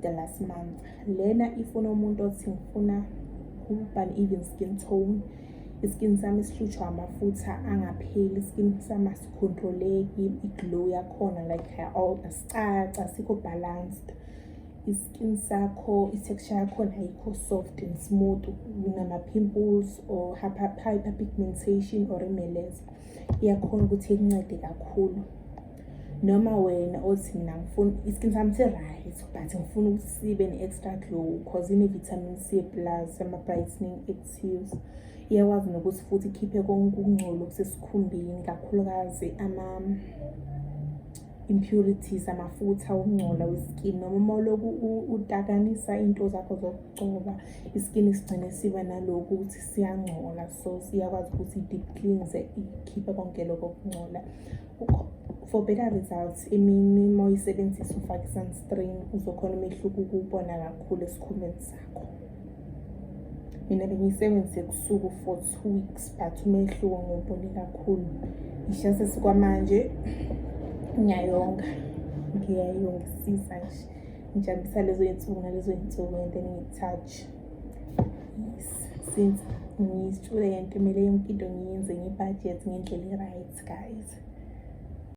the last month. Lena ifuna umuntu othi ngifuna even skin tone, iskin sami sihlutshwa amafutha angapheli, iskin sami asikhontroleki, iglow yakhona like asicaci, asikho balanced. Iskin sakho, i-texture yakhona ayikho soft and smooth, unama-pimples or hyperpigmentation or imeleza, iyakhona ukuthi ikuncede kakhulu. Noma wena othi mina ngifuna iskin sami si-right but ngifuna ukuthi sibe ne-extra glow cause ine-vitamin C plus ama-brightening actives, iyakwazi nokuthi futhi ikhiphe konke ukungcola okusesikhumbeni, kakhulukazi impurities, amafutha okungcola weskin. Noma uma uloku utakanisa into zakho zokugcoba, iskin isigcine siba naloku ukuthi siyangcola, so siyakwazi ukuthi i-deep cleanse, ikhiphe konke lokho okungcola. For better results, emini uma uyisebenzisa ufake sunscreen, uzokhona umehluko ukuwubona kakhulu esikhumbeni sakho. Mina bengiyisebenzise ebusuku for 2 weeks but umehluko ngiwubone kakhulu. Isho sekwamanje ngiyayonga ngiyayongisisa nje, ngijabulisa lezo zinsuku ngalezo zinsuku and then ngitouch. Yes, since ngiyi-student kumele yonke into ngiyenze ngebudget ngendlela e-right guys.